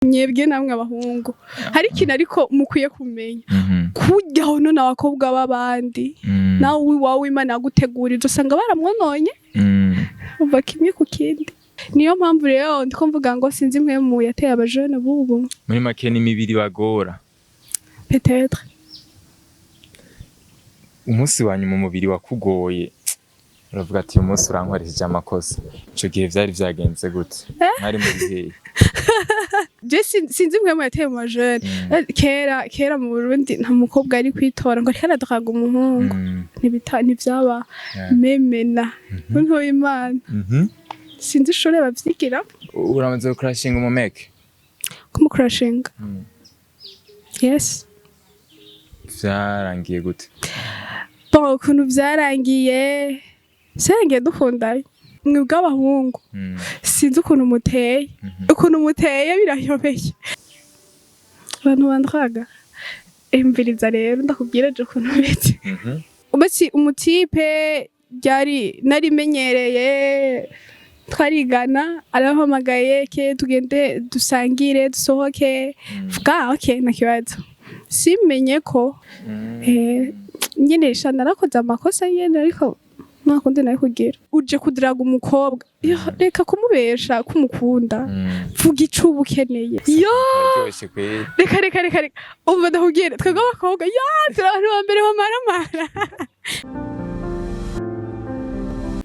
Mwebwe namwe abahungu, hari ikintu ariko mukwiye kumenya: kurya honona abakobwa b'abandi, nawe iwawe Imana yagutegurije usanga baramwononye. Uva kimwe ku kindi. Niyo mpamvu rero ndiko mvuga ngo sinzi impwemu yateye abajene bubu. Muri make n'imibiri bagora. Peut-être. Umunsi wa nyuma umubiri wakugoye, uravuga ati: "Uyu munsi urankoresheje amakosa." Ico gihe vyari vyagenze gute? Mwari muri hehe? Je sinzi impwemu yateye mu bajene. Kera kera mu Burundi nta mukobwa ari kwitora ngo ariko aradraga umuhungu. Ntivyaba. Memena muntu w'Imana, sinzi ishure bavyigira. Uramaze gukrashinga umumeke? Kumukurashinga? Yes. Vyarangiye gute? Bon, ukuntu vyarangiye, vyarangiye dukundanye. Mwebwe abahungu, sinzi ukuntu muteye, ukuntu muteye birayobeye. Abantu bandraga, emviriza rero ndakubwira je ukuntu bimeze. Ubetse umutipe ryari narimenyereye, twarigana, arampamagaye ke tugende dusangire, dusohoke. Vuga ok, nta kibazo. Simenye ko nyene sha narakoze amakosa nyene, ariko nta kundi nari kugira. Uje kudiraga umukobwa, yo, reka kumubesha kumukunda. Vuga ico uba ukeneye, yo. Araryoshe kweri. Reka, reka, reka, reka, umva ndakubwira, twebwe abakobwa ya turi abantu ba mbere bamaramara.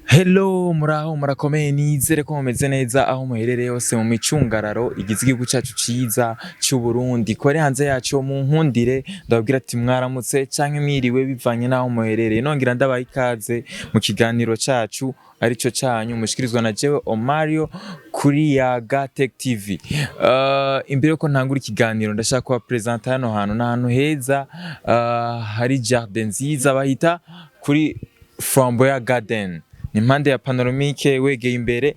Hello, muraho, murakomeye? Nizere ko mumeze neza aho muherereye hose mu micungararo igize igihugu cacu ciza c'u Burundi. Ko ari hanze yaco, mu nkundire ndababwira ati mwaramutse canke mwiriwe, bivanye n'aho muherereye. Nongera ndabaha ikaze mu kiganiro cacu arico canyu mushikirizwa na jewe Omario kuri Yaga Tech TV. Imbere yuko ntangura ikiganiro, ndashaka kuba presenta hano hantu. Ni ahantu heza, hari jardin nziza bahita kuri Flamboyant Garden. Ni impande ya Panoramique, wegeye imbere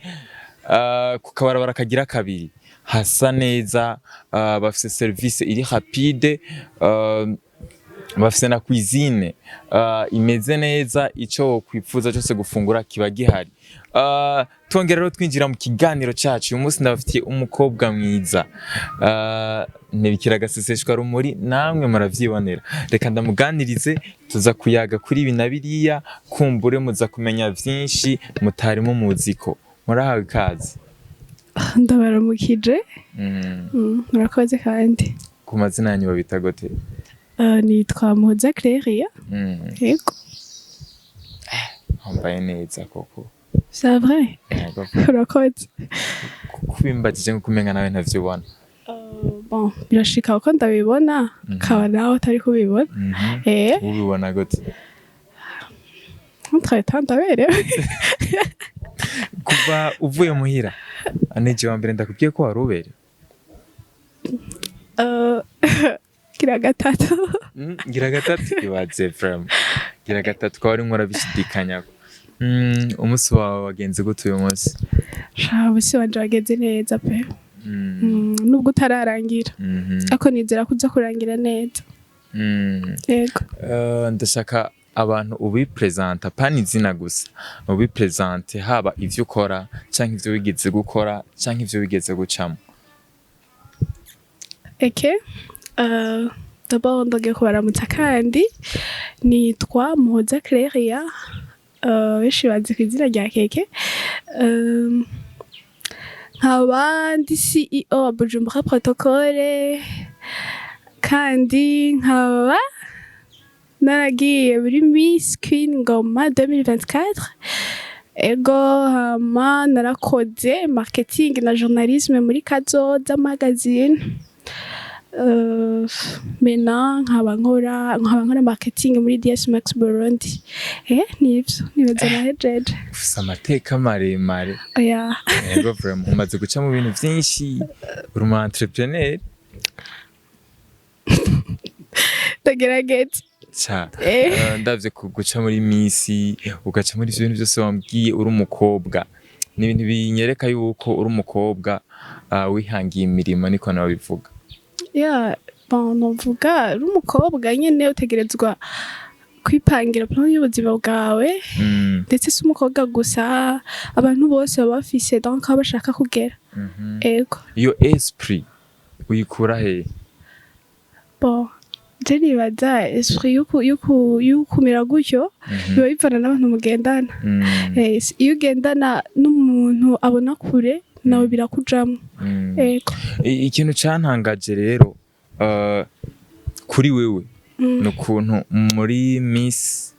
ku kabarabara kagira kabiri. Hasa neza, bafise service iri rapide, bafise na cuisine imeze neza. Ico wokwifuza cyose gufungura kiba gihari. Twongera rero twinjira mu kiganiro cacu. Uyu munsi ndabafitiye umukobwa mwiza, ntibikira agaseseshwa rumuri, namwe muravyibonera. Reka ndamuganirize, tuza kuyaga kuri ibi na biriya, kumbure muza kumenya vyinshi mutari mumuziko. Murahawe ikaze. Ndabaramukije. Murakoze kandi. Ku mazina yanyu babita gute? Nitwa Muhoza Claire. Yego. Wambaye neza koko. C'est vrai? Yego. Urakoze. Kubimbajije nko kumenga nawe ntavyubona. Bon, birashika uko ndabibona, kaba nawe utari kubibona. Ubibona gute? Ntwahita ndaberewe. Kuva uvuye muhira aneje wa mbere ndakubwiye ko wari ubere? Kira gatatu. Ngira gatatu, ibaze vraiment, ngira gatatu ko wari nkorabishidikanyako. Umunsi wawe wagenze gute uyu munsi? Sha, ubusi wanje wagenze neza pe. Nubwo utararangira, ariko nizera ko uza kurangira neza. Yego. Ndashaka abantu ubipresenta, pana izina gusa, ubipresente, haba ivyo ukora canke ivyo wigeze gukora canke ivyo wigeze gucamo. Ok. D'abord ndagiye kubaramutsa kandi nitwa Muhoza Claire, benshi bazi ku izina rya Keke. Nkaba ndi CEO wa Bujumbura Protocole, kandi nkaba naragiye muri Miss Queen Ngoma 2024. Ego, hama narakoze marketing na journalisme muri Kazoza Magazine. Maintenant nkaba nkora marketing muri DS Max Burundi. Nivyo, nibaza nahejeje. Ufise amateka maremare. Oya. Yego, vraiment umaze guca mu bintu vyinshi, uri umu entrepreneur. Ndagerageza. Ca ndavye guca muri Miss, ugaca muri ivyo bintu vyose wambwiye, uri umukobwa, ni ibintu binyereka yuko uri umukobwa wihangiye imirimo, niko nabivuga. Ya, bon, novuga uri umukobwa nyene utegerezwa kwipangira plan y'ubuzima bwawe. Ndetse si umukobwa gusa, abantu bose baba bafise donc aho bashaka kugera. Ego. Iyo esprit. Uyikura he? Bon, je nibaza esprit y'ukumera gutyo biba bivana n'abantu mugendana. Iyo ugendana n'umuntu abona kure, nawe birakujamwo. Ego. Ikintu cantangaje rero kuri wewe ni ukuntu muri Miss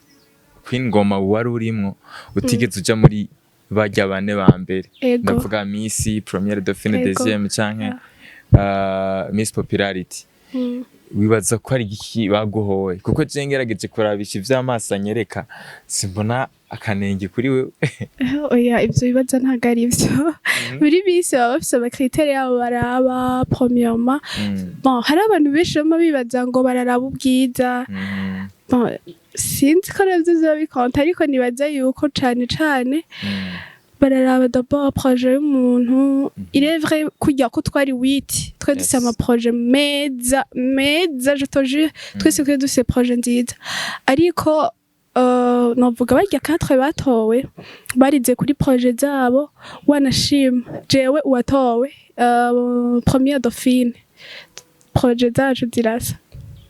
Queen Ngoma wari urimwo utigeze uja muri barya bane ba mbere. Ndavuga Miss Première Dauphine, deuxième canke Miss Popularity. Wibaza ko ari igiki baguhoye? Kuko je ngerageje kurabisha ivy'amaso anyereka, simbona akanenge kuri wewe. Oya, ivyo bibaza ntabwo ari ivyo. Muri bisi baba bafise ama critères yabo baraba premièrement. Bon, hari abantu benshi bama bibaza ngo bararaba ubwiza. Bon, sinzi ko navyo vyoba bikonta, ariko nibaza yuko cane cane bararaba d'abord projet y'umuntu. Il est vrai, kurya ko twari huit, twari dufise ama projets meza meza, je te jure, twese twari dufise projet nziza, ariko novuga barya quatre batowe barize kuri projet zabo. Wanashima jewe uwatowe première dauphine, projet zacu zirasa.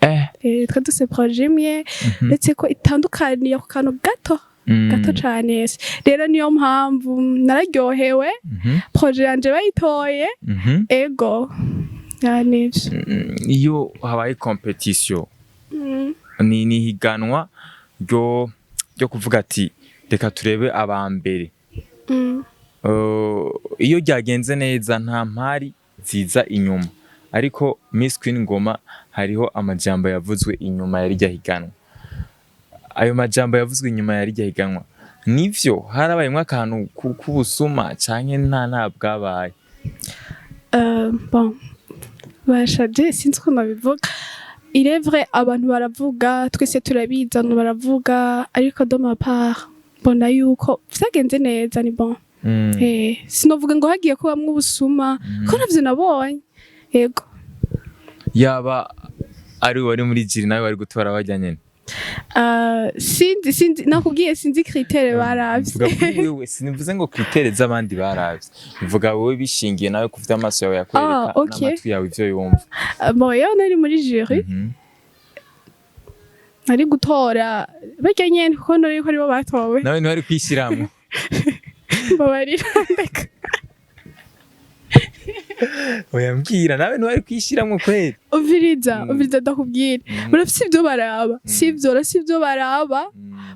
Twari dufise projet imwe, ndetse ko itandukaniye ku kantu gato gato cane. Rero niyo mpamvu nararyohewe projet yanje bayitoye. Ego, ya, nivyo. Iyo habaye compétition, ni higanwa ryo kuvuga ati reka turebe aba mbere. Iyo ryagenze neza nta mpari ziza inyuma, ariko Miss Queen Ngoma hariho amajambo yavuzwe inyuma ya rirya higanwa. Ayo majambo yavuzwe inyuma ya rirya higanwa, nivyo harabayemwo akantu k'ubusuma canke nta bwabaye? Bon, bashaje, sinzi uko nabivuga. Il est vrai, abantu baravuga, twese turabizi, abantu baravuga, ariko de ma part mbona yuko vyagenze neza, ni bon. Sinovuga ngo hagiye kubamwo ubusuma, ko navyo nabonye. Yego. Yaba ari wari muri jury, nawe wari gutora barya nyene? Sinzi, nakubwiye, sinzi critères baravye. Mvuga kuri wewe, sinivuze ngo critères z'abandi baravye, mvuga wowe bishingiye nawe ku vy'amaso yawe yakwereka Ah, okay. n'amatwi yawe ivyo yumva. Bon, iyo nari muri jury, nari gutora barya nyene, kuko nari ko aribo batowe. Nawe ntiwari kwishiramwo? Mbabarira, ndeka. Oya, mbwira, nawe ntiwari kwishiramwo kweri? Umviriza, umviriza ndakubwira, barafise ivyo baraba, sivyo? Rero si ivyo baraba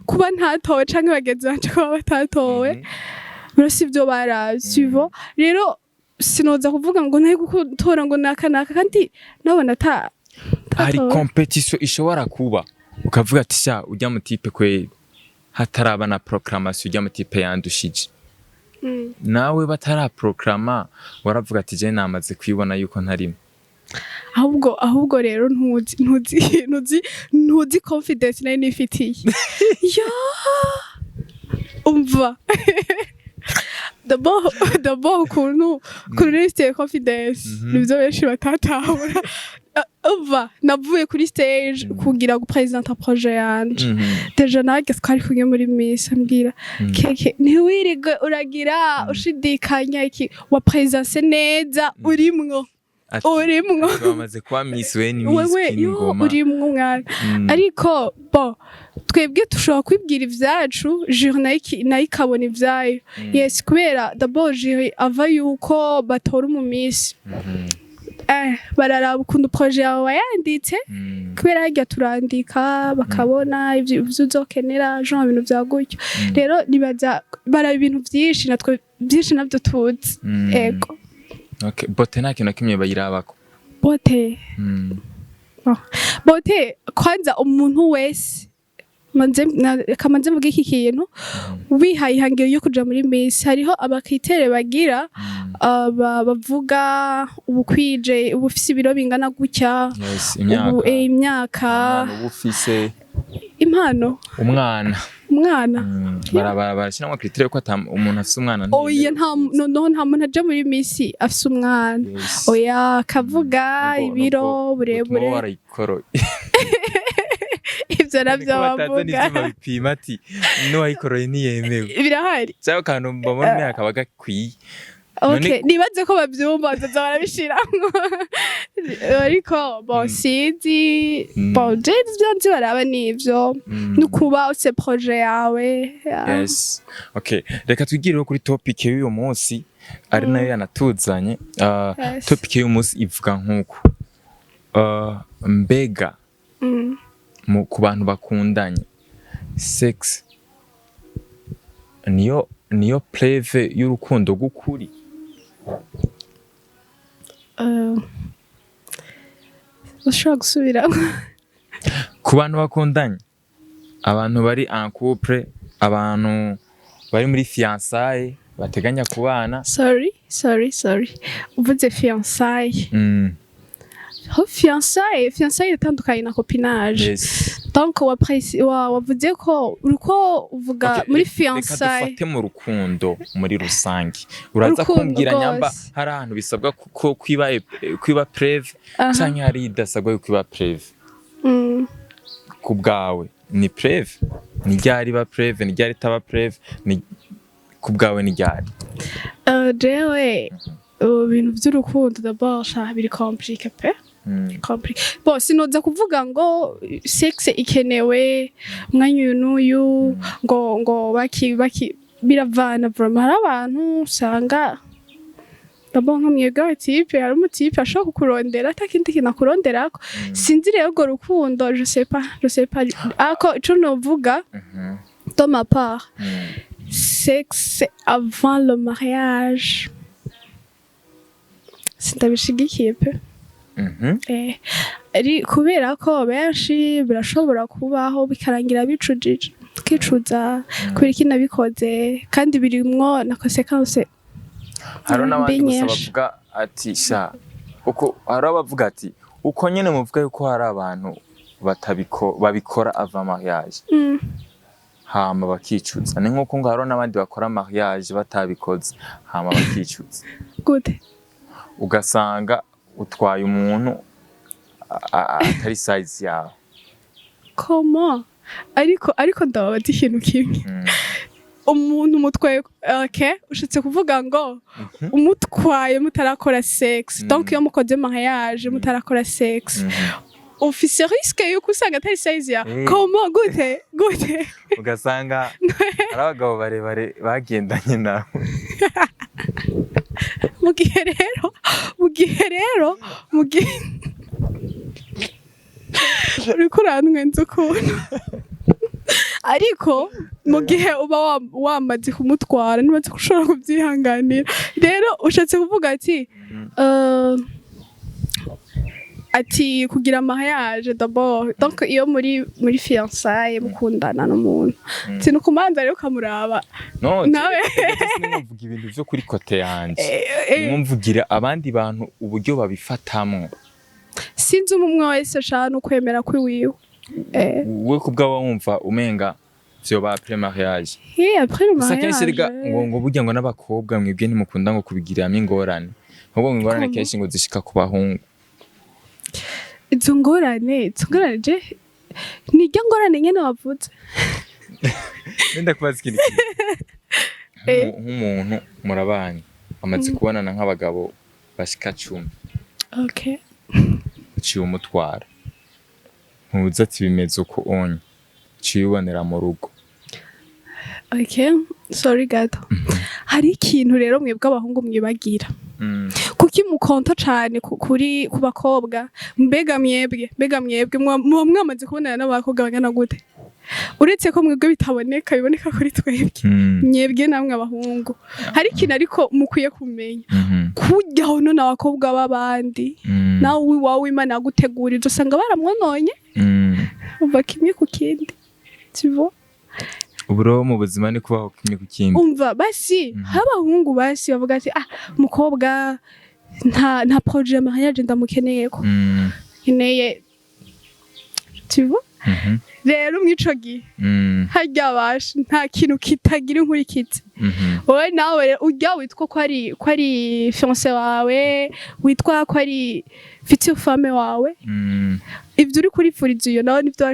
kuba ntatowe canke bagenzi banje kuba batatowe, barafise ivyo baraba, sivyo? Rero sinoza kuvuga ngo nari gutora ngo naka naka, kandi nabona ata Hari atatowe. compétition ishobora kuba ukavuga ati sha, ujya mu type kweri, hataraba na proclamation, ujya mu type yandushije. Nawe bataraproclama waravuga ati je namaze kwibona yuko ntarimo? Ahubwo rero ntuzi confidence nari nifitiye. Ya, umva, d'abord ukuntu nari nifitiye confidence, nivyo benshi batatahura. Umva, navuye kuri stage kugira gupresenta projet yanje. Déjà nanjye twari kumwe muri Miss ambwira: "Keke, ntiwirige uragira ushidikanya, iki wapresentse neza, urimwo." Ati, Urimwo. ati wamaze kuba Miss, we ni Miss Wewe Queen yo Ngoma. Urimwo mwana. Ariko bon, twebwe dushobora kwibwira ivyacu, jury nayo ikabona ivyayo. Yes, kubera d'abord jury ava yuko batora umu Miss, bararaba ukuntu projet yawe wayanditse, kubera harya turandika, bakabona ivyo uzokenera, genre ibintu vya gutyo. Rero nibaza baraba ibintu vyinshi, natwe vyinshi navyo tuzi. Ego. Okay. Beauté nta kintu na kimwe bayirabako? Beauté? Oh. Beauté, kwanza umuntu wese reka manze mvuge iki kintu: wihaye ihangiro yo kuja muri Miss, hariho aba critères bagira, bavuga ubukwije, ubufise ibiro bingana gutya, Yes, ubu imyaka. Imyaka. Umwana uba ufise. Impano? Umwana. Umwana. Barashyiramo critère ko umuntu afise umwana Oya. ntiyemerewe. Nta, noneho nta muntu aja muri Miss afise umwana. Oya, kavuga ibiro, Nubwo burebure. warayikoroye. Ivyo navyo Niko bataza bavuga. n'ivyuma bipima ati n'uwayikoroye ntiyemewe. Birahari. Cyangwa akantu mbabona imyaka kaba gakwiye. Okay, nibaze ko bavyumva, bazoza barabishiramwo. Ariko bon, sinzi. Bon, je ivyo nzi baraba nivyo, no kuba ufise projet yawe, yeah. Yes, okay, reka twigire kuri topic y'uyu munsi ari nayo yanatuzanye. Topic y'uyu munsi ivuga nk'uko mbega ku bantu bakundanye, sex niyo preuve y'urukundo rw'ukuri? Ushobora gusubiramo? Ku bantu bakundanye, abantu bari en couple, abantu bari muri fiançailles, bateganya kubana. Sorry, sorry, sorry, uvuze fiançailles. Ho fiançailles itandukanye na copinage. Donc wavuze ko uriko uvuga Okay, muri reka fiançailles. dufate mu rukundo muri rusange. Uraza Urukundo kumbwira nyamba rwose. hari ahantu bisabwa ko kwiba preuve canke hari idasabwa kwiba preuve. Ku bwawe ni preuve, ni ryari iba preuve, ni ryari itaba preuve? Ni ku bwawe ni ryari? Jewe ibintu vy'urukundo d'abord sha biri compliqué pe. Compliqué. Bon, sinoza kuvuga ngo sexe ikenewe umwanya uyu n'uyu, ngo baki baki, biravana vraiment. Hari abantu usanga d'abord nka mwebwe aba type, hari umu type ashobora kukurondera atakindi kintu akuronderako. Sinzi rero urwo rukundo, je sais pas, je sais pas. Ariko ico novuga de ma part, sexe avant le mariage sindabishigikiye pe. Ari kubera ko benshi birashobora kubaho bikarangira bicujije, tukicuza kubera iki nabikoze, kandi birimwo na conséquence Hariho n'abandi mbi gusa nyinshi. bavuga ati sha uko, hari abavuga ati uko nyene muvuga yuko hari abantu babikora avant mariage hama bakicuza, ni nkuko ngo hariho n'abandi bakora mariage batabikoze hama bakicuza. Gute? Ugasanga utwaye umuntu atari size yawe. Comment? Ariko ndababaza ikintu kimwe. Umuntu umutwaye, okay, ushatse kuvuga ngo umutwaye mutarakora sex, donc iyo mukoze mariage mutarakora sex, ufise risque yuko usanga atari size yawe? Comment? Gute? Gute? Ugasanga ari abagabo barebare bagendanye nawe. Mu gihe uriko urantwenza ukuntu, ariko mu gihe uba wamaze kumutwara ntibaze ko ushobora kubyihanganira. Rero ushatse kuvuga ati ati kugira mariage d'abord, donc iyo muri fiançailles mukundana n'umuntu, sinukumanza rero ukamuraba. No, Nawe. Sinumvuga ibintu vyo kuri côté yanje, mwumvugira abandi bantu uburyo babifatamwo. Sinzi, umwe wese ashaka no kwemera kwiwiwe. We ku bwawe wumva umenga vyoba après mariage? Eh, après le Gusa kenshi mariage. rega ngo burya ngo n'abakobwa mwebwe ntimukunda ngo kubigiriramo ingorane, ahubwo ngo ingorane Comment? kenshi ngo zishika ku bahungu. Izo ngorane je ni iryo ngorane nyene wavuze. Nenda kubaza ikindi kintu. Nk'umuntu murabanye, amaze kubonana nk'abagabo bashika 10, uciye umutwara, ntuzi ati bimeze uko onye, uciye ubonera mu rugo. Okay, sorry gato, hari ikintu rero mwebwe abahungu mwibagira. Kuki mukonta cane kuri ku bakobwa? Mbega mwebwe muba mwamaze kubonana n'abakobwa bangana gute? Uretse ko mwebwe bitaboneka, biboneka kuri twebwe. Mwebwe namwe abahungu hari ikintu ariko mukwiye kumenya: kurya none abakobwa b'abandi, nawe iwawe Imana yagutegurije usanga baramwononye. Umva, kimwe ku kindi, tu vois? Ubu rero mu buzima ni kubaho kimwe ku kindi. Umva basi, hari abahungu basi bavuga ati: "Ah, umukobwa nta projet ya mariage ndamukeneyeko, nkeneye", tu vois? Rero mw'ico gihe harya basha nta kintu kitagira inkurikizi. Wowe nawe rero urya witwa ko ari fiancé wawe, witwa ko ari future femme wawe, ivyo uri kuripfuriza iyo nawe nivyo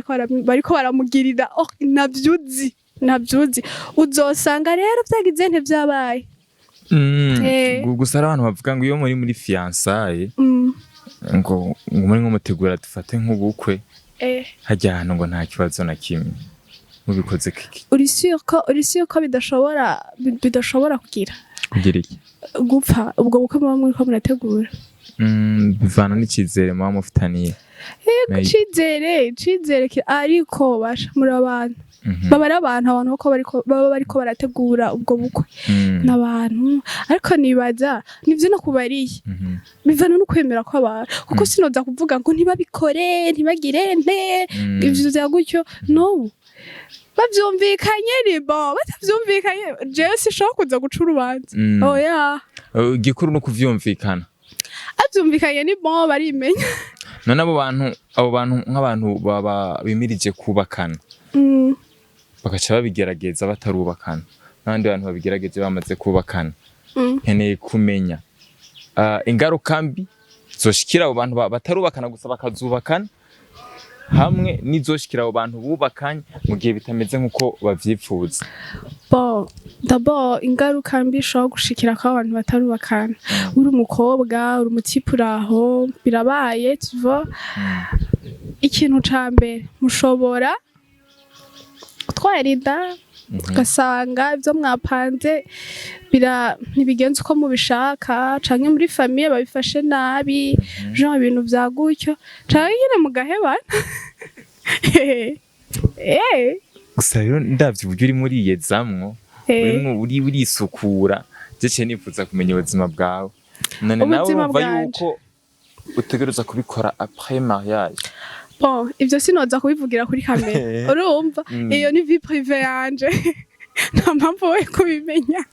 bariko baramugirira. Oh, ntavyuzi, ntavyuzi, uzosanga rero vyagize ntivyabaye. Gusa hari abantu bavuga ngo iyo muri fiançailles Ngo muri nko mutegura, dufate nk'ubukwe, hajya ahantu ngo nta kibazo na kimwe mubikoze kiki? Uri sûr ko bidashobora kugira Kugira iki? Gupfa ubwo bukwe muba muriko murategura. Bivana n'icizere muba mufitaniye. Yego, icizere ariko basha muri abantu baba ari abantu ko bariko baba bariko barategura ubwo bukwe n'abantu, ariko nibaza nivyo nakubariye, bivana no kwemera kw'abantu, kuko sinoza kuvuga ngo ntibabikore, ntibagire nte ivyo vya gutyo. No bavyumvikanye ni bon, batavyumvikanye jewe sinshobora kuza guca urubanza. Oya. Igikuru ni ukuvyumvikana. Avyumvikanye ni bon, barimenya. None abo bantu nk'abantu baba bimirije kubakana, bagaca babigerageza batarubakana, n'abandi bantu babigerageje bamaze kubakana, nkeneye kumenya ingaruka mbi zoshikira abo bantu batarubakana gusa bakazubakana, hamwe n'izoshikira abo bantu bubakanye mu gihe bitameze nk'uko bavyipfuza. Bon, d'abord ingaruka mbi ishobora gushikira ko abantu batarubakana, uri umukobwa, uri umu type, uraho birabaye, tu vois, ikintu ca mbere mushobora gutwara inda, ugasanga ibyo mwapanze bira ntibigenze uko mubishaka, canke muri famille babifashe nabi, genre ibintu vya gutyo, canke nyene mugahebana. Gusa rero ndavye uburyo urimo uriyezamwo, urimwo urisukura, je nifuza kumenya ubuzima bwawe. None nawe Ubuzima urumva bwanje. yuko utegerezwa kubikora après mariage? Bon, ivyo sinoza kubivugira kuri kamera, urumva. Iyo ni vie privée yanje, nta mpamvu we kubimenya.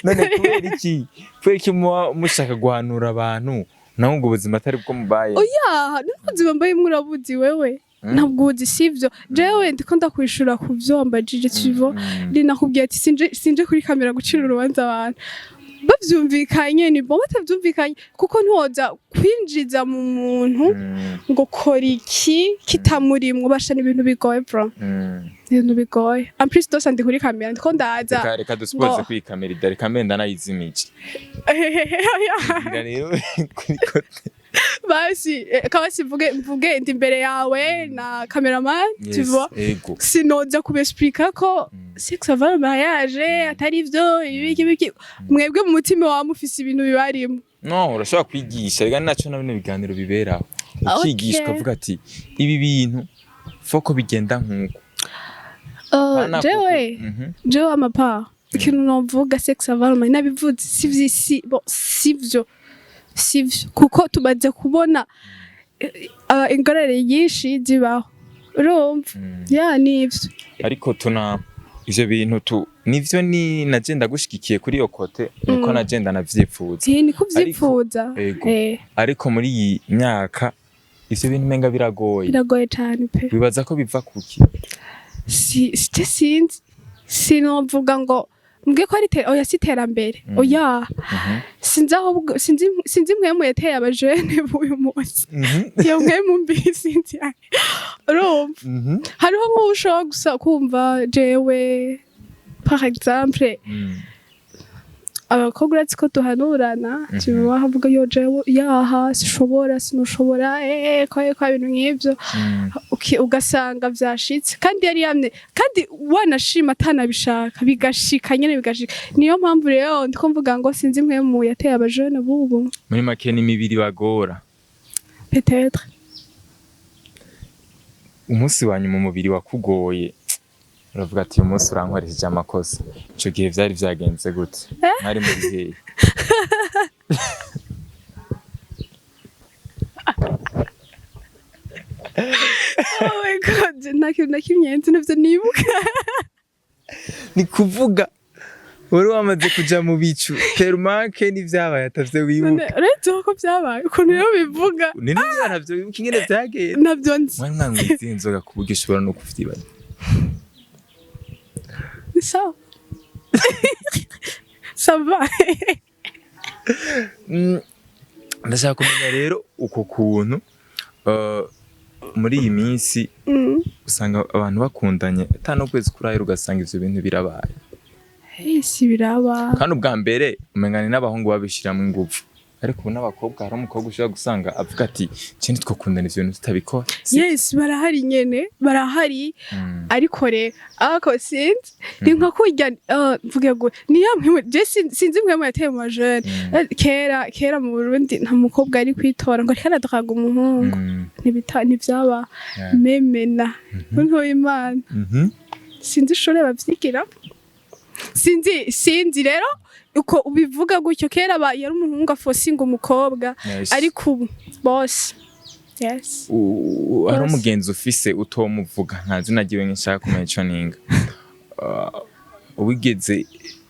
None kubera iki muba mushaka guhanura abantu, naho ubwo buzima atari bwo mubaye? Oya, n'ubuzima mbayemwo urabuzi wewe. Ntabwo uzi, sivyo? Jewe ndiko ndakwishura ku vyo wambajije, tu vois. Nakubwiye ati sinje kuri kamera gucira urubanza abantu. Bavyumvikanye ni bon, batavyumvikanye, kuko ntiwoza kwinjiza mu muntu ngo kora iki kitamurimwo. Basha, ibintu bigoye bro, ibintu bigoye. En plus dose ndi kuri kamera, ndiko ndaza. Reka dusipoze ngo kuri kamera ida, reka mbenda nayizimije. Ngira rero kuri côté. Basi kabasi mvuge ndi imbere yawe na cameraman, tu vois. Ego. Sinoza kubexpliqua ko sexe avant le mariage atari ivyo ibiki biki, mwebwe mu mutima wawe mufise ibintu bibarimo. No urashobora kwigisha, reka naco na bino biganiro biberaho, ukigisha, ukavuga ati ibi bintu foko bigenda nk'uko. Pana Jewe jewe amapa ikintu novuga, sexe avant le mariage nabivuze, sivyo, si bon, sivyo, kuko tumaze kubona ingorane nyinshi zibaho, urumva. Ya, nivyo. Ariko tuna ivyo bintu tu nivyo ni naje ndagushigikiye kuri iyo côté, niko naje ndanavyifuza. Eh, niko uvyifuza. Ego. Ariko muri iyi myaka ivyo bintu umenga biragoye. Biragoye cane pe. Wibaza ko biva kuki? Si sinzi, sinovuga ngo mbwe ko ari oya, si iterambere. Oya. Sinzi aho, sinzi mpwemu yateye abajene b'uyu munsi, iyo mpwemu mbi sinzi, urumva. Hariho nk'uwo ushobora gusa kumva, jewe par exemple, abakobwa uretse ko duhanurana, tuba havuga yo jewe yaha sishobora, sinushobora, ko ibintu nk'ivyo. Ugasanga vyashitse kandi yari yamye, kandi wanashima atanabishaka, bigashika nyene, bigashika. Niyo mpamvu rero ndiko mvuga ngo sinzi mpwemu yateye abajene bubu. Muri make n'imibiri bagora. Peut-être. Umunsi wa nyuma umubiri wakugoye, uravuga ati uyu munsi urankoresheje amakosa, ico gihe vyari vyagenze gute? Mwari muri hehe? Oh my God, nta kintu na kimwe nzi, navyo nibuka. Ni kuvuga wari wamaze kuja mu bicu terumanke n'ivyabaye atavyo wibuka? None uretse ko vyabaye ukuntu rero bivuga. Ni niba ntavyo wibuka ingene vyagenze? Navyo nzi. Mwari mwanyweye izihe nzoga ku buryo ushobora no kuvyibaza? Ni sawa, ça va. Ndashaka kumenya rero uko kuntu muri iyi minsi usanga abantu bakundanye ata n'ukwezi kurahera ugasanga ivyo bintu birabaye. Eh, si biraba. Kandi ubwa mbere umenga ni n'abahungu babishiramwo inguvu. Ariko ubu n'abakobwa, hari umukobwa ushobora gusanga avuga ati: "Je ntitwakundana ivyo bintu tutabikora." Si? Yes, barahari nyene, barahari. Ariko rero ako sinzi, ni nka kurya, mvuge ngo ni ya mpwemu, je sinzi impwemu yateye mu bajene. Kera kera mu Burundi nta mukobwa ari kwitora ngo ariko aradraga umuhungu. Ntibyaba. Memena muntu w'Imana, sinzi ishure bavyigira, sinzi rero uko ubivuga gutyo. Kera yari umuhungu afosinga umukobwa, ariko ubu bose, yes. Hari Bose. umugenzi ufise utomuvuga, nta zina ryiwe nshaka kumentioninga, wigeze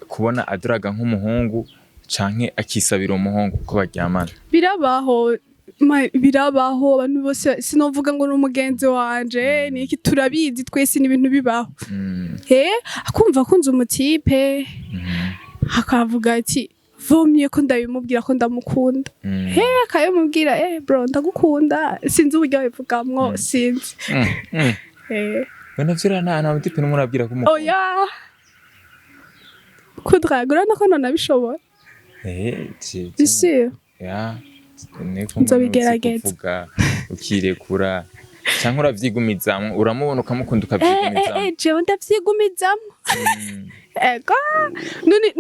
kubona aduraga nk'umuhungu canke akisabira umuhungu ko baryamana? Birabaho, birabaho abantu bose. Sinovuga ngo ni umugenzi wanje niki, turabizi twese, ni ibintu bibaho. Akumva akunze umutipe, akavuga ati: "Vomye ko ndabimubwira ko ndamukunda." Akabimubwira: "Bro, ndagukunda." Sinzi uburyo abivugamwo, sinzi. We navyo rero nta mutipe n'umwe urabwira ko umukunda? Oya, kudraga, urabona ko nonabishobora. Isi. Ya, niko. Nzobigerageza. Kuvuga ukirekura canke uravyigumizamwo, uramubona ukamukunda, ukavyigumizamwo? Jewe ndavyigumizamwo. Ego,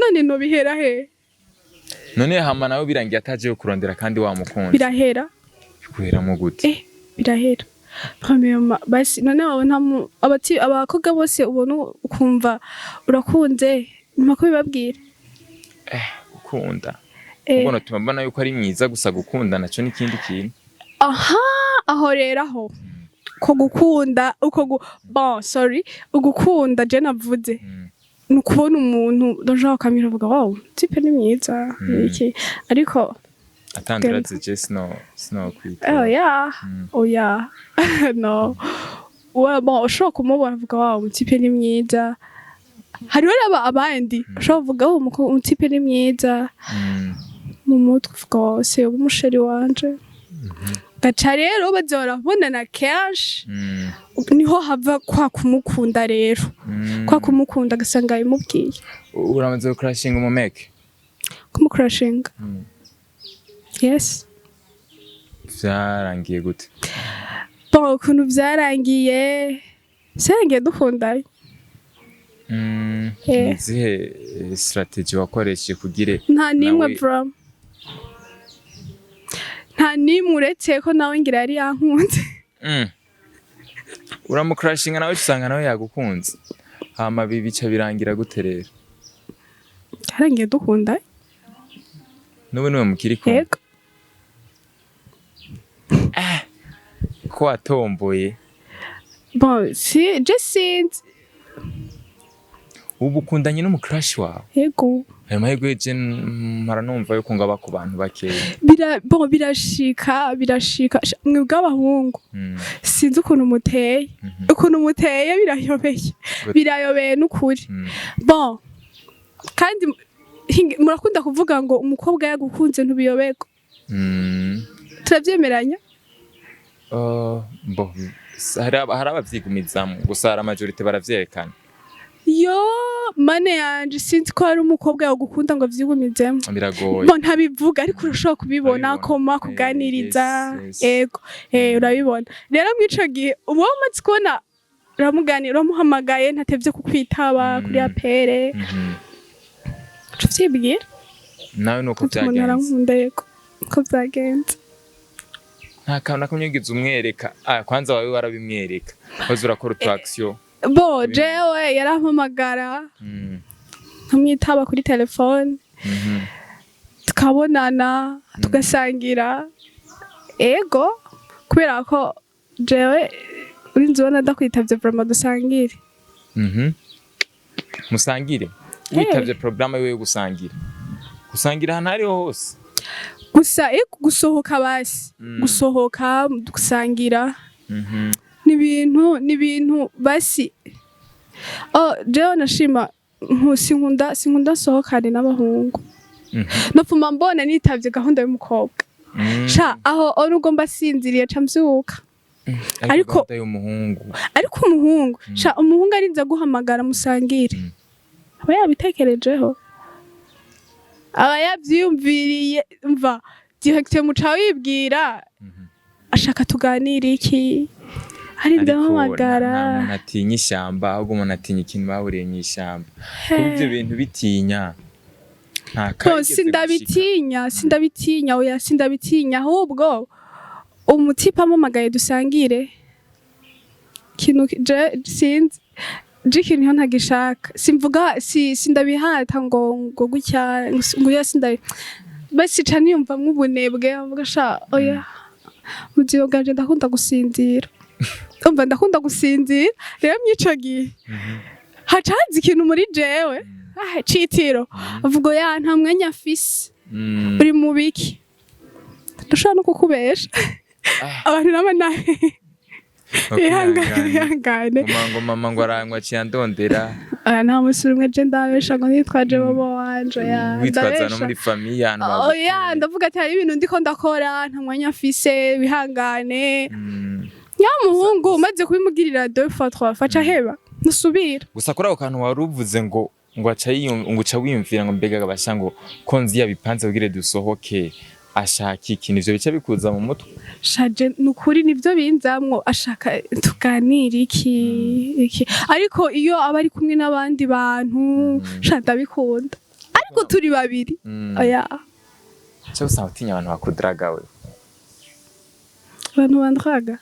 none nobihera he? None hama nawe birangiye ataje kurondera kandi wamukunda? Birahera. Bikuheramo gute? Birahera. Premièrement, basi none wabona abati abakobwa bose ubona ukumva urakunze, nyuma ko bibabwira? Gukunda, ubwo tuma mbona yuko ari mwiza gusa, gukunda naco n'ikindi kintu. Aha, aho rero, aho ko gukunda uko bon, sorry, ugukunda je navuze ni ukubona umuntu doja ukamira uvuga: "Wow, type ni mwiza." Iki ariko Atanduraze, je sino kwita. Oya, oya, no. Wa, bon, ushobora kumubona uvuga: "Wow, type ni mwiza." Hariho rero abandi ushobora kuvuga: "Oh, umutipe ni mwiza." Mu mutwe uvuga: "Wow, se umuchéri wanje." Gaca rero baza barabonana kenshi, niho hava kwa kumukunda rero, kwa kumukunda agasanga yabimubwiye. Uramaze gukrashinga umumeke? Kumukurashinga? Yes. Vyarangiye gute? Bon, ukuntu vyarangiye, vyarangiye dukundanye. Ni izihe strategy wakoresheje kugire Nta nimwe. nawe- Bro, nta nimwe, uretse ko nawe ngira yari yankunze. Uramukrashinga, nawe usanga nawe yagukunze, hama bica birangira gute rero? Vyarangiye dukundanye. N'ubu niwe mukiri kumwe? Yego. Ko watomboye? Bon, si je sinzi. Ubu ukundanye n'umucrush wawe? Yego. Ayo mahirwe je mpara numva yuko ngaba ku bantu bakeya. Bon, birashika, birashika. Mwebwe abahungu, sinzi ukuntu muteye, ukuntu muteye birayobeye. Gute? Birayobeye n'ukuri. Bon, kandi murakunda kuvuga ngo umukobwa yagukunze ntubiyoberwa. Turavyemeranya? Bo hari abavyigumizamwo gusa, hari amajorité baravyerekana. Yo mane yanje, sinzi ko hari umukobwa yagukunda ngo avyigumizemo. Biragoye. Bon, ntabivuga, ariko urashobora kubibona. Urabibona. Koma kuganiriza. Yes. Ego, urabibona rero mw'ico gihe uba wamaze kubona, uramuganira, uramuhamagaye ntatevye kukwitaba kuri appel, uca uvyibwira. Nawe nuko Uti umuntu vyagenze? arankunda, yego, uko vyagenze. Nta kantu na kamwe wigeze umwereka? Ah, kwanza wawe warabimwereka, waza urakora utu action? Bo jewe yarampamagara, nkamwitaba kuri telefone, tukabonana, tugasangira. Ego, kubera ko jewe urinze ubona ndakwitavye vraiment dusangire. Musangire, witavye programme yiwe yo gusangira, gusangira ahantu ariho hose? Gusa gusohoka basi, gusohoka gusangira, ni ibintu basi. Oh, jewe nashima sinkunda sohokane n'abahungu. Nopfuma mbona nitavye gahunda y'umukobwa, sha aho aho nubwo mba sinziriye ca mvyuka. Ariko gahunda y'umuhungu? Ariko umuhungu, sha, umuhungu arinze guhamagara musangire, aba yabitekerejeho. Aba yavyiyumviriye. Mva direct muca wibwira ashaka tuganire iki, hari Ariko ndahamagara. nta muntu atinya ishyamba, ahubwo umuntu atinya ikintu bahuriye mu ishyamba. Kuba ibyo bintu bitinya nta No, kageze gushika. Sindabitinya, sindabitinya, oya, sindabitinya. Ahubwo umutipe ampamagaye dusangire ikintu, je sinzi, je ikintu iyo ntagishaka simvuga, si sindabihata ngo gutya ngo oya, sindabi basi ca niyumvamwo ubunebwe, mvuga sha oya. Mu buzima bwanje ndakunda gusinzira, umva, ndakunda gusinzira. Rero mw'ico gihe haca haza ikintu muri jewe, ah, citiro avuga ya nta mwanya afise. Uri mu biki? Ndashobora no kukubesha. Abantu naba nabi, ihangane, ihangane. Mama ngo mama ngo aranywa aciye andondera. Aya, nta musi umwe je ndabesha ngo nitwaje mama wanje ya witwaza no ndabesha. muri famille ahantu Oya. bagutuye. Ndavuga ati hari ibintu ndiko ndakora, nta mwanya afise, wihangane. Nyamuhungu umaze kubimugirira deux fois, trois fois, aca aheba, ntusubira. Gusa kuri ako kantu wari uvuze ngo aca ngo uca wiyumvira ngo mbega basha ngo ko nzi yabipanze kugira dusohoke, ashaka ikintu, ivyo bica bikuza mu mutwe. Shaje, nukuri nivyo binzamwo, ashaka tuganire iki iki. Ariko iyo aba ari kumwe n'abandi bantu, sha ndabikunda, ariko turi babiri, oya. Cyo usanga utinya abantu bakudaraga we? Abantu bandwaga,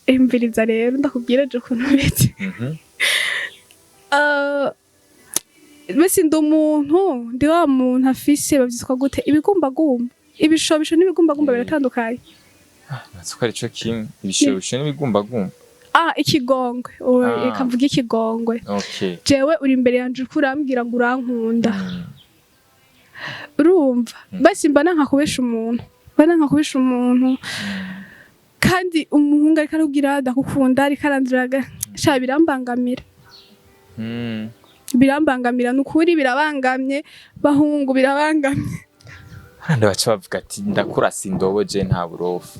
imviriza rero ndakubwira je ukuntu beze. Bese ndi umuntu, ndi wa muntu afise, bavyitwa gute, ibigumbagumba, ibishobisho n'ibigumbagumba biratandukanye. Natse ko arico kimwe, ibishobisho n'ibigumbagumba. Ah, ikigongwe. Ah. Reka mvuge ikigongwe. Jewe uri imbere yanje, uriko urambwira ngo urankunda, urumva basi mba nanka kubesha umuntu, mba nanka kubesha umuntu. Kandi umuhungu ariko arabwira ndakukunda, ariko arandiraga, sha birambangamira. Birambangamira, ni ukuri birabangamye, bahungu, birabangamye. Handi baca bavuga ati ndakurasa indobo, je nta burofu.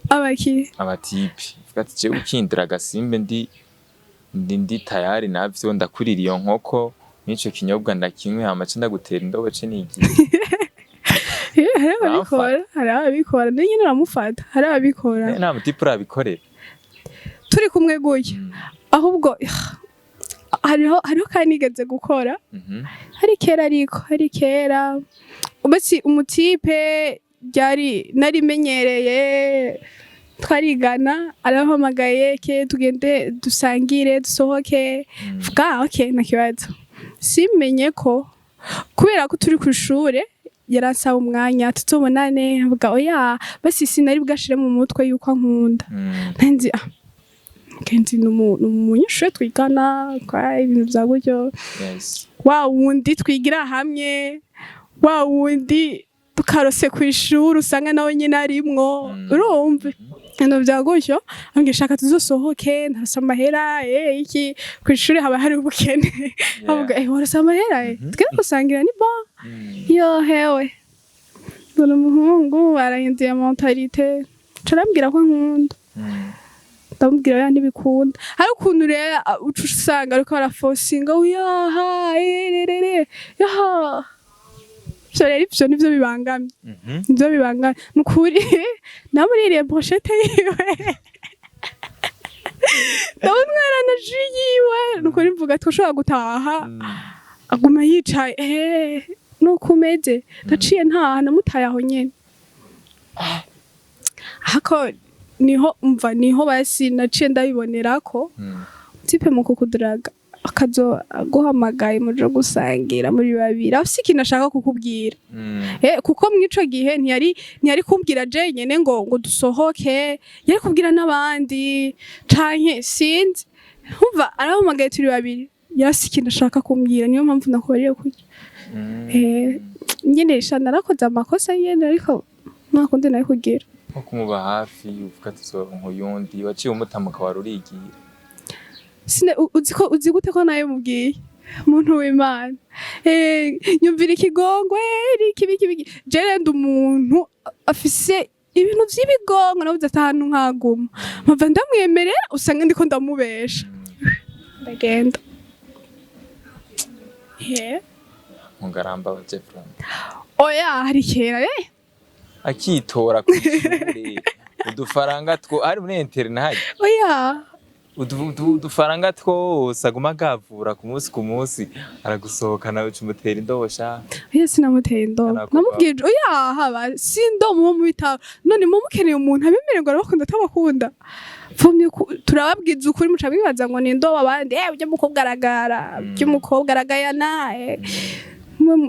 Abaki? Abatipe bavuga ati jewe ukindira agasimbe ndi tayari navyo, ndakurira iyo nkoko n'ico kinyobwa ndakinywe, hama ce ndagutera indobo ce nigiye. Hari ababikora, hari ababikora, ni nyine uramufata, hari ababikora. Nta mutipe urabikorera? Turi kumwe gutya, ahubwo hariho kandi nigeze gukora. Hari kera, ariko hari kera ubetse umutipe ryari narimenyereye, twarigana, arampamagaye ke tugende dusangire, dusohoke. Vuga ok, nta kibazo. Simenye ko kubera ko turi ku ishure yaransaba umwanya tuzobonane, mvuga oya. Basi sinari bwashire mu mutwe yuko ankunda. Nzi ah kenzi ni umunyeshure twigana kwa ibintu vya gutyo. Wa wundi twigira hamwe, wa wundi tukarose ku ishuri usanga nawe nyine arimwo. Urumva ibintu vya gutyo, ambwira shaka tuzosohoke, ntarose amahera, iki ku ishuri haba hari ubukene. Avuga warose amahera, tugende gusangira, ni bon. Yo hewe, dore umuhungu arahinduye mentalité, carambwira ko nkunda. Ndamubwira oya, ntibikunda. Hari ukuntu rero uca usanga ariko arafosinga uyaha ererere yaha. Ivyo rero ivyo nivyo bibangamye. Nivyo bibangamye nukuri. Namuririye brochette yiwe, ndamutwara na jus yiwe, nukuri mvuga twashobora gutaha. Aguma yicaye, nuko umeze. Ndaciye ntaha, namutaye aho nyene. Hako niho umva, niho basi naciye ndabibonera ko type mu kukuduraga akazo aguhamagaye muje gusangira muri babiri, afise ikintu ashaka kukubwira. Kuko mw'ico gihe ntiyari kumbwira je nyene ngo dusohoke, yari kubwira n'abandi canke sinzi. Umva, arahamagaye turi babiri, yarafise ikintu ashaka kumbwira, niyo mpamvu nakubariye kurya. Nyene sha narakoze amakosa nyene, ariko nta kundi nari kugira. Nko kumuba hafi uvuga ati uzoronka uyundi, waciye umutamuka wari urigira. Uzi ko uzi gute ko nawe mubwiye muntu w'Imana, nyumvira ikigongwe iki biki biki. Je ndi umuntu afise ibintu vy'ibigongwe, nabuze ati ahantu nkaguma mpava ndamwemerera, usanga ndiko ndamubesha, ndagenda. Yeah. Ngaramba Jeffrey. Oya, hari kera. Akitora kw'ishure udufaranga two ari muri internat hari. Oya. Udufaranga twose aguma agavura ku munsi ku munsi, aragusohokana, uca umutera indobo sha. Oya, sinamuteye indobo. Arakuba. Namubwije oya, haba si indobo muba mubitaba. None muba mukeneye umuntu abemere ngo arabakunda atabakunda? Pfumye turababwiza ukuri, muca mwibaza ngo ni indobo. Abandi ujya mukobwa aragara, ujya umukobwa aragayana.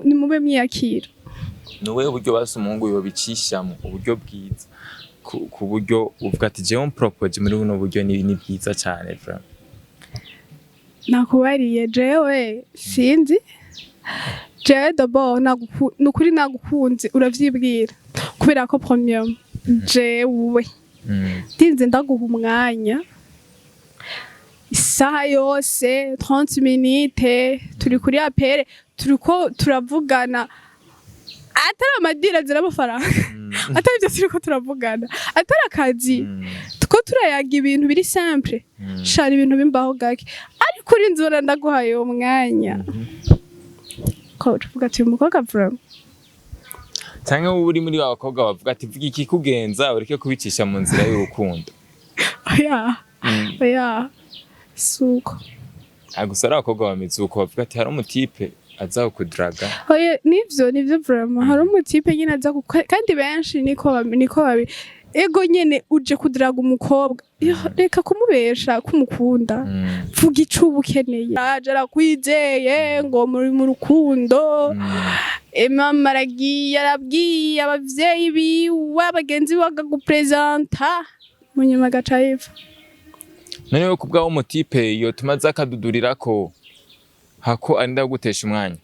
Nimube mwiyakira. Ni ubuhe buryo basi umuhungu yobicishamo, uburyo bwiza, ku buryo uvuga ati: "Jewe mpropoje muri buno buryo ni bwiza cyane vraiment"? Nakubariye, jewe sinzi. Jewe d'abord nukuri nagukunze uravyibwira, kubera ko premium jewe ndinze ndaguha umwanya isaha yose, 30 minutes, turi kuri appel, turiko turavugana, atari amadira azira amafaranga, atari ibyo turiko turavugana, atari akazi, tuko turayaga ibintu biri simple. Shara ibintu bimbaho gake, ariko urinze ubona ndaguhaye uwo mwanya, ko uvuga ati: "Uyu mukobwa vraiment." Canke wowe uri muri ba bakobwa bavuga ati: "Vuga ikikugenza, ureke kubicisha mu nzira y'urukundo"? Oya. Oya, suko. Ah, gusa ari abakobwa bameze uko, bavuga ati hari umutipe aza kuduraga. Oya, nivyo vraiment, hari umutipe nyine aza kandi benshi niko babi ego nyene uje kuduraga umukobwa. Yo, reka kumubesha kumukunda. Vuga ico uba ukeneye. Aje arakwizeye ngo muri mu rukundo. Mama aragiye arabwiye abavyeyi biwe, abagenzi biwe, akagupresenta, mu nyuma agaca yiva. None we kubwaho umutipe yotuma aza akadudurirako hako arinda kugutesha umwanya?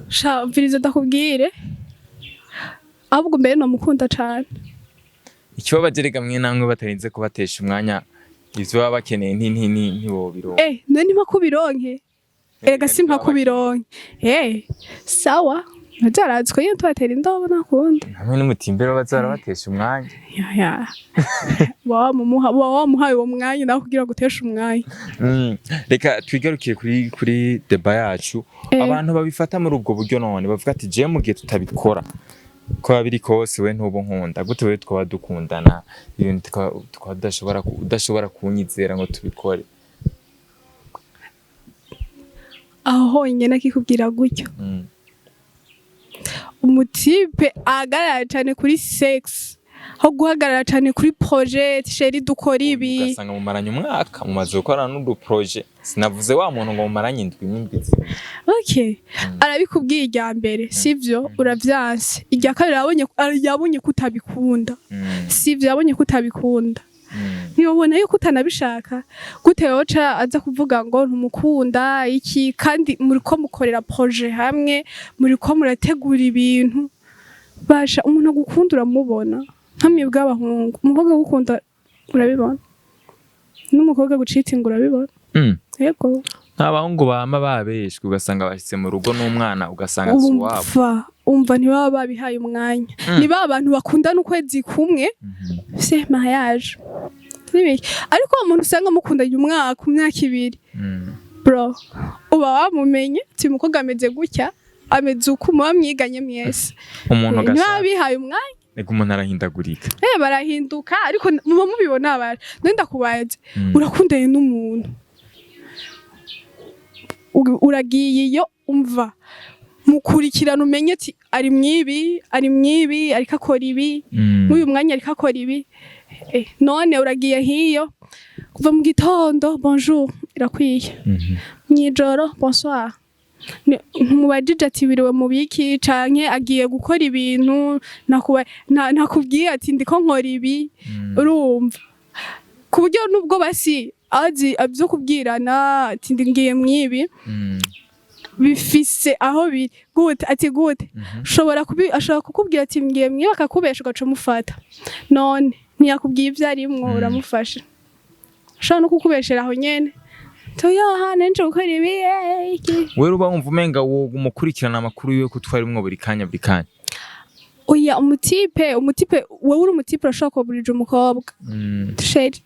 Sha, umviriza ndakubwire, ahubwo mbere nomukunda cane. Ikibabaje rega, mwe namwe batarinze kubatesha umwanya, ivyo baba bakeneye ntibobironka. None mpaka ubironke? Erega si mpaka ubironke. Sawa, najarazwe nyene tubatera indobo, nakundi. Hamwe n'umutimbere baza barabatesha umwanya. Ya, wa wamuhaye uwo mwanya nawe kugira ngo uteshe umwanya. Reka twigarukiye kuri débat yacu. Abantu babifata muri ubwo buryo, none bavuga ati: "Jewe mu gihe tutabikora, ko biri kose we ntubu nkunda gute? We twaba dukundana ibintu tukaba udashobora kunyizera ngo tubikore." Aho honyine akikubwira gutyo, umutipe ahagarara cyane kuri sex aho guhagarara cyane kuri projet: "Chéri, dukora ibi." Ugasanga mumaranye umwaka, mumaze gukorana n'uduprojet. Sinavuze wa muntu ngo mumaranye indwi n'indwi zibiri. Okay, arabikubwiye irya mbere, sivyo? Uravyanse. Irya kabiri yabonye ko utabikunda. Sivyo? Yabonye ko utabikunda. Ntiyobona yuko utanabishaka. Gute yoca aza kuvuga ngo ntumukunda iki, kandi muriko mukorera projet hamwe, muriko murategura ibintu? Basha, umuntu agukunda uramubona. Nkamwe bw'abahungu, umukobwa agukunda urabibona, n'umukobwa agucitinga urabibona. Yego. Nk'abahungu bama babeshwe, ugasanga bashyitse mu rugo n'umwana, ugasanga si uwabo. Umva, ntibaba babihaye umwanya. Ni ba bantu bakundana ukwezi kumwe, c'est mariage n'ibiki. Ariko uwo muntu usanga mukundanye umwaka, imyaka 2, bro, uba wamumenye uti: "Umukobwa ameze gutya, ameze uku." Muba mwiganye mwese. Umuntu ntibaba ugashaka bihaye umwanya. Ego, umuntu arahindagurika. Barahinduka, ariko muba mubibona. Abari none ndakubaze, urakundanye n'umuntu, uragiye iyo, umva, mukurikirana umenye ati ari mwibi, ari mwibi, ariko akora ibi, n'uyu mwanya ariko akora ibi. None uragiye hiyo kuva mu gitondo, bonjour irakwiye, mw'ijoro bonsoir. Ntumubajije ati wiriwe mu biki, canke agiye gukora ibintu, nakubwiye ati ndiko nkora ibi. Urumva, ku buryo nubwo basi azi ibyo kubwirana ati ngiye mwibi, bifise aho biri gute, ati gute ushobora kubi, ashobora kukubwira ati ngiye mwibi, akakubesha, ugaca umufata. None ntiyakubwiye ibyo arimwo, uramufasha, ashobora no kukubeshera aho nyene, tuyaha nanje gukora ibi, iki. Wewe uba wumva umenga wo umukurikirana amakuru yiwe, ko twarimwo buri kanya buri kanya? Oya, umutipe, wowe uri umutipe, urashobora kuburija umukobwa: "Chéri,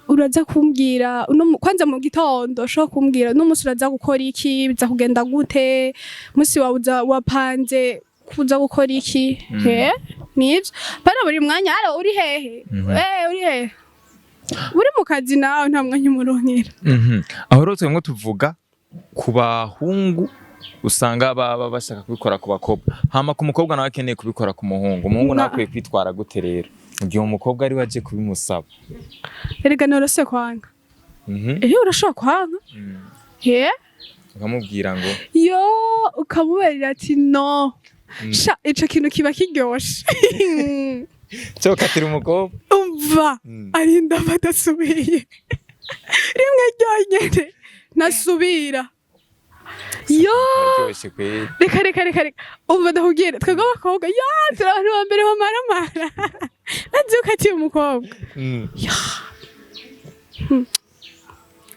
Uraza kumbwira uno kwanza mu gitondo ushobora kumbwira uno munsi uraza gukora iki, biza kugenda gute, munsi wawe uza wapanze kuza gukora iki. Nivyo pana buri mwanya: "Allô, uri hehe?" "Eh, uri hehe?" Uri mu kazi nawe nta mwanya umuronkera. Aho rero twebwe tuvuga ku bahungu usanga baba bashaka kubikora ku bakobwa, hama ku mukobwa nawe akeneye kubikora ku muhungu, umuhungu nawe akwiye kwitwara gute rero mu gihe umukobwa ari we aje kubimusaba? Erega norose kwanga. Eh, urashobora kwanga. Ukamubwira ngo? Yo, ukamubarira ati: "No sha, ico kintu kiba kiryoshe." Cyo katira umukobwa. Umva, arinda badasubiye rimwe ryonyene ntasubira yo. Karyoshye kweli. Reka, reka, reka, reka, umva ndakubwira, twebwe abakobwa ya turi abantu ba mbere bamaramara. Nazi ati umukobwa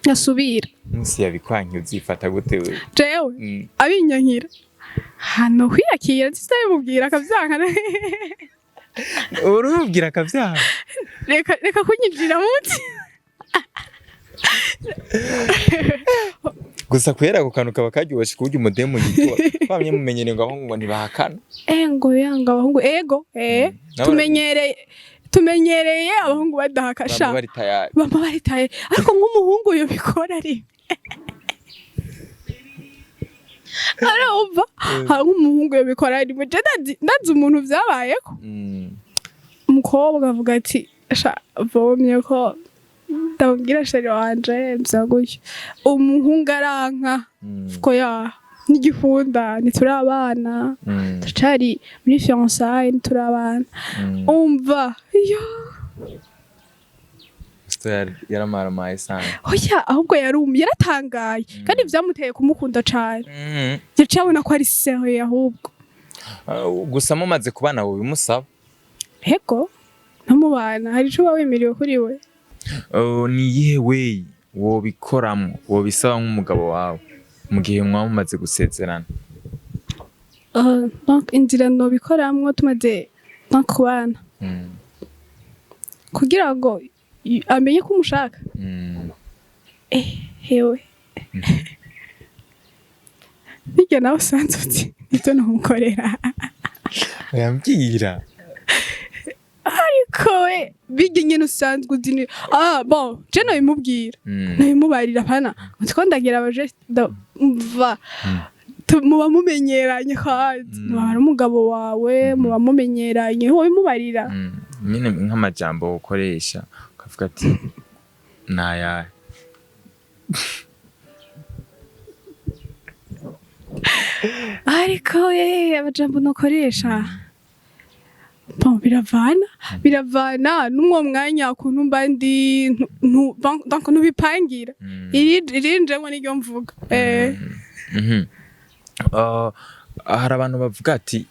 ntasubira. Munsi yabikwankiye uzifata gute we? Jewe abinyankira hano kwiyakira nsizabimubwira akavyanka. Urumubwira akavyanga? Reka, reka kunyinjira munsi. Gusa kubera ako kantu kaba karyoshe ku buryo umudemu yitura bamye mumenyereye ngo abahungu ngo ntibahakana. Ngo yanga abahungu, ego eh. Nabo Tumenyereye abahungu badahaka sha. Bama bari tayari. Bama baritaye, ariko nk'umuhungu yobikora rimwe, arumva hari nk'umuhungu yobikora rimwe, je ndazi umuntu vyabayeko. Umukobwa avuga ati: "Sha, vomye ko ndabwira chéri wanje vya gutyo." Umuhungu aranka ko ya ntigikunda, ntituri abana, turacari muri fiançailles, ntituri abana. Umva yo. So yaramaramaye sana. Oya, ahubwo yarumye, yaratangaye kandi vyamuteye kumukunda cane. Yaciye abona ko ari sérieux ahubwo. Ah, gusa mumaze kubana wobimusaba? Ego, ntumubana hari ico uba wemerewe kuri we. Ni iyihe way wobikoramwo, wobisaba nk'umugabo wawe mu gihe mwaba mumaze gusezerana? Donc inzira nobikoramwo tumaze donc kubana kugira ngo amenye ko umushaka, eh hewe, bijya nawe usanzwe uzi nibyo numukorera. Yambwira. Ariko we bijya nyine usanzwe uzi ni ah bon, je nabimubwira, nabimubarira pana utwo ndagira abaje mva muba mumenyeranye kandi muba ari umugabo wawe, muba mumenyeranye, wowe bimubarira. Nyine nk'amajambo ukoresha ukavuga ati nayahe? Ariko we amajambo nukoresha, bon, biravana n'umwo mwanya ukuntu mba ndi donc ntubipangira. Irinjemwo niryo mvuga. Hari abantu bavuga ati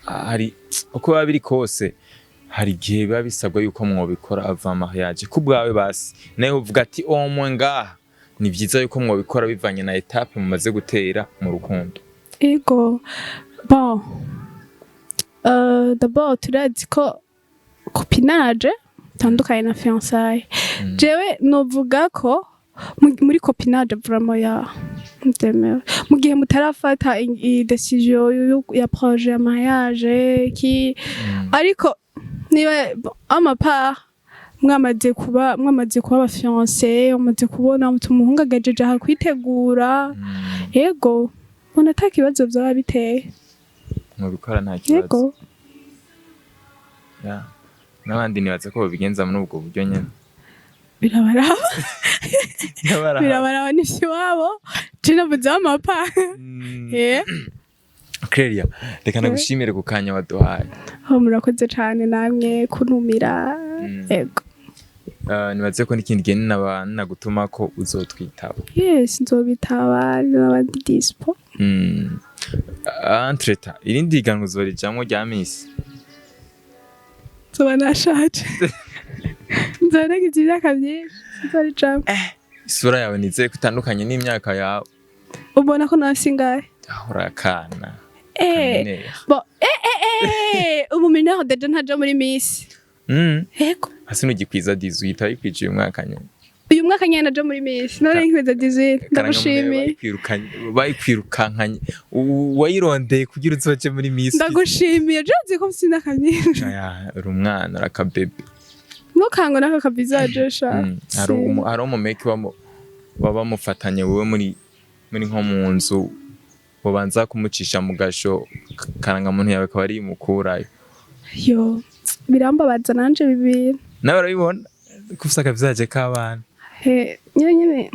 hari uko biba biri kose, hari igihe biba bisabwa yuko mwobikora avant mariage. Ku bwawe basi nawe uvuga ati omwe ngaha ni byiza yuko mwobikora bivanye na étape mumaze gutera mu rukundo. Ego, bon, d'abord turazi ko copinage itandukanye na fiançailles. Jewe novuga ko muri copinage vraiment ya ndemewe mu gihe mutarafata décision ya projet ya mariage ki. Ariko niba bon, amapa mwamaze kuba aba fiancé, mumaze kubona muti umuhungu agajeje aha kwitegura, ego, mbona ata kibazo vyaba biteye. Mwobikora nta kibazo? Yego. Ya. N'abandi nibaza ko babigenza muri ubwo buryo nyene. Birabaraba. Birabaraba. Birabaraba n'ivy'iwabo, je navuze amapa. Clelia, reka nagushimire ku kanya waduhaye. Oh, murakoze cane namwe kuntumira. Ego. Nibaze ko n'ikindi gihe ninaba nagutuma ko uzotwitaba. Yes, nzobitaba n'abandi dispo. Entre-temps irindi higanwa uzorijamwo rya Miss? Nzoba nashaje, nzoba nagize imyaka myinshi, sinzorijamwo. Isura yawe nizeye ko itandukanye n'imyaka yawe. Ubona ko nafise ingahe? Aho urakana. Eh. Mineur. Bon, eh, eh, eh, umu mineur déjà ntaja muri Miss. Yego. Hasi ntugikwiza 18, wayikwije uyu mwaka nyene? Uyu mwaka nyene naje muri Miss, none nkwiza 18. Ndagushimiye. Bayikwirukankanye, wayirondeye kugira uzoje muri Miss. Ndagushimiye, je nzi ko mfise imyaka myinshi. Aya, uri umwana, uri akabebe. Ntukango n'aka kavizaje sha. Hari umumeki baba bamufatanye wowe muri nko mu nzu, ubanza kumucisha mu gasho, karangamuntu yawe akaba ari imukurayo. Yo, birambabaza nanje bibiri. Nawe urabibona ko ufise akavizaje k'abana. He, nyine nyine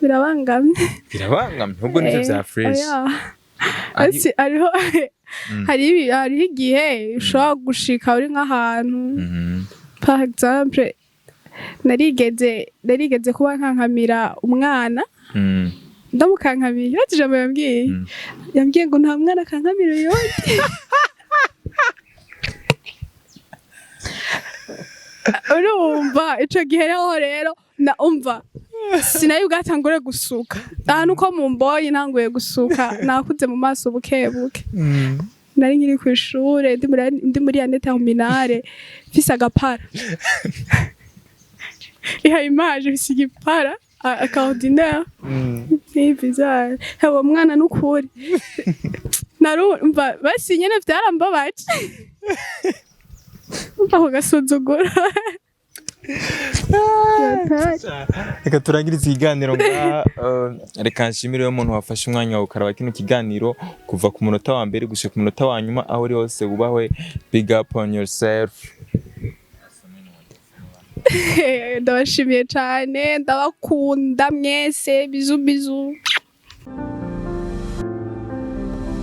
birabangamye. Birabangamye ahubwo, nivyo vya fresh. Oya. Ati hariho hariho igihe ushobora gushika uri nk'ahantu, par exemple narigeze kuba nkankamira umwana. Ndamukankamiye, urazi ijambo yambwiye? Yambwiye ngo nta mwana akankamira uyundi. Urumva ico gihe rero na umva sinari bwatangure gusuka ahantu uko mumboye ntanguye gusuka, nakuze mu maso buke buke. Nari nkiri kw'ishure, ndi muri année terminale, mfise agapara, iha image, mfise igipara aka ordinaire n'ibizarre. Uwo mwana n'ukuri narumva basi nyene vyarambabaje, umva ako gasuzuguro. Reka turangirize ikiganiro ngaha. Reka nshimire uwo muntu wafashe umwanya wawe ukaraba kino kiganiro kuva ku munota wa mbere gushika ku munota wa nyuma. Aho uri hose wubahwe, big up on yourself. Ndabashimiye cane, ndabakunda mwese, bisous bisous.